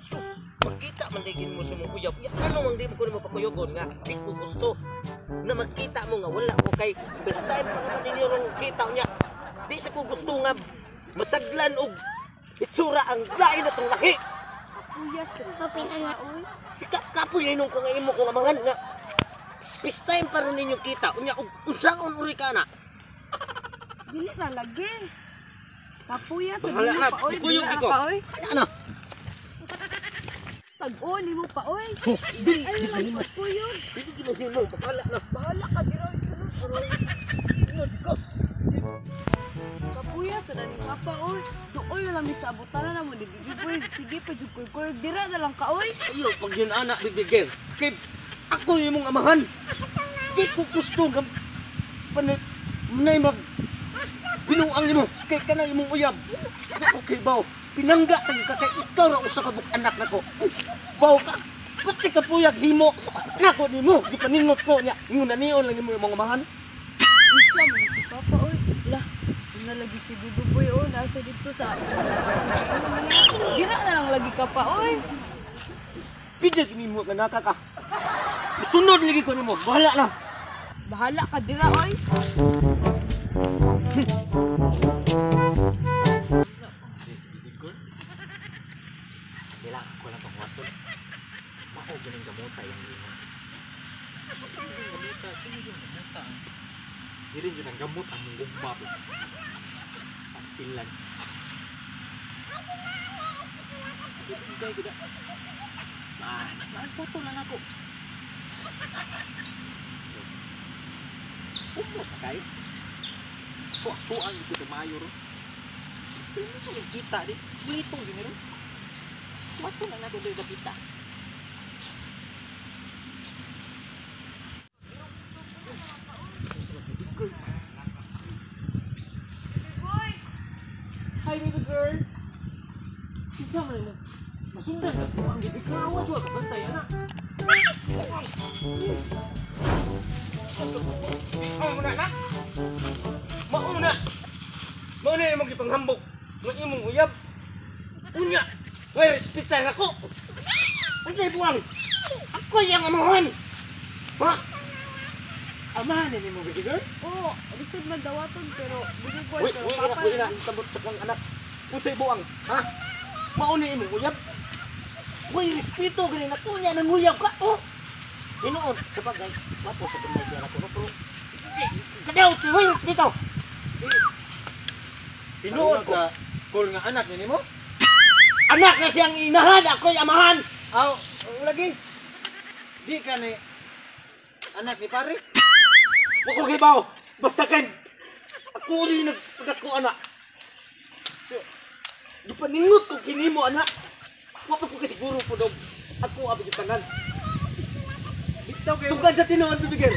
Sus, magkita man digin mo sa mong uyab. Ya, ano mang di mo ko nimo pakuyogon nga di ko gusto na magkita mo nga wala ko kay first time pa naman ninyo rong kita niya. Di sa ko gusto nga masaglan og itsura ang lain na tong lahi. Uyas Kapin anak. oy. Sikap kapoy nung ko nga imo ko nga mangan nga first time pa ron ninyo kita unya og unsaon uri ka na. Dili na lagi. Kapuya sa Bahala dili na, pa oy. kuyog Dili ko. pa oy. Ano na? Pag-on nimo pa oy. Dili Ay lang pagkuyog. dili gid mo bahala na. Bahala ka dira oy. Ingon ko. Kapuya sa na ni papa oy. Duol na lang mi sa abutan na mo ni Bibi Boy. Sige pa jud kuy kuyog dira na lang ka oy. Ayo pag yun anak bibigil. Kay ako yung imong amahan. Di ko gusto nga panit nay mag binuang nimo kay kanang imong uyab. Di ko kay baw. Pinangga tagi ka kay ikaw ra usa ka buk anak nako. Baw ka. Pati ka puyag himo. Nako nimo gipaningot ko niya. Ingon na nion lang nimo imong amahan. Isa man si papa oy. Lah, na lagi si Bibi Boy oh, nasa dito sa Dira na lang lagi ka pa oy. Pidya nimo nga naka ka. Sunod lagi ko nimo. Bahala na. Bahala ka dira oy. Dila ko lang tong wason. Mao gining gamuta yang ingon. Gamuta, sino yung gamuta? Dili jud ang gamot ang gugma. Pastilan. Dugay gud. Man, man photo lang ako. Umot kayo. Suwa-suan ko tumayo ro. Pero ko kita di. Dito gini ro. Wato na nato dito kita. Bibi Boy. Hi baby girl. Kinsa man nimo? Masundan na ko ang baby girl. Wa ka bantay ana. Mauna na. Mauna. Mauna imong gipanghambok nga imong uyab. Unya, way respetar ako. Unsay buwang? Ako yang amahan. Ha? Amahan ni mo baby girl? Oh, lisod man dawaton pero Bibi Boy Uy, pero uy, papa anak, uy, anak, tabot sa kong anak. Unsay buang, ha? Mauna imong uyab. Uy, respeto gani na kunya nang uyab ka. Oh. Hinuon sa bagay, wapo sa tunay siya nako no, pero kadaw si uy, respeto. Hinuon ko. Call nga anak ni nimo? Anak na siyang inahan, ako'y amahan. Aw, lagi. Di ka ni anak ni pare. Wa ko gibaw. Basta kay ako rin nagpadako anak. Gipaningot ko kinimo anak. Wa pa ko kasiguro po dog. Ako abi tanan. Bitaw kayo. Tugad sa tinuod bibigil.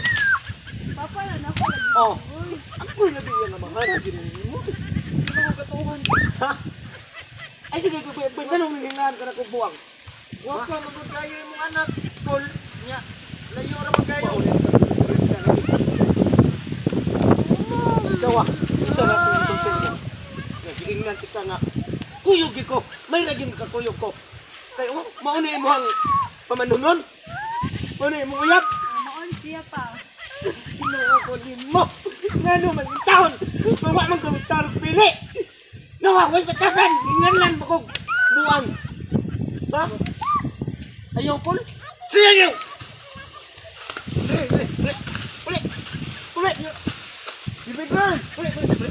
Papa na nako lagi. Oh. Boy. Ako na biyan ang amahan ginoo mo. Ano ko katuhan? Ha? Ay sige ko ko tanong hingan ka na kog buwang. Wa ka magud kayo imong anak. Call nya. Layo ra man kayo. Dawa. Sa na itong Nagiingnan kita nga. Kuyog ko. May lagi ka kuyog ko. Kay oh, mao na imong pamanunon. Mao na imong uyab. Maon siya pa. Ginoo ko nimo. Ngano man yung taon. Mawa man kami tarong pili. Nawa, way batasan. Ingan lang mo kog buwang. Ba? Ayaw call. Siya yun! Uli! Uli! Uli! Baby girl. Uli! Uli! Uli!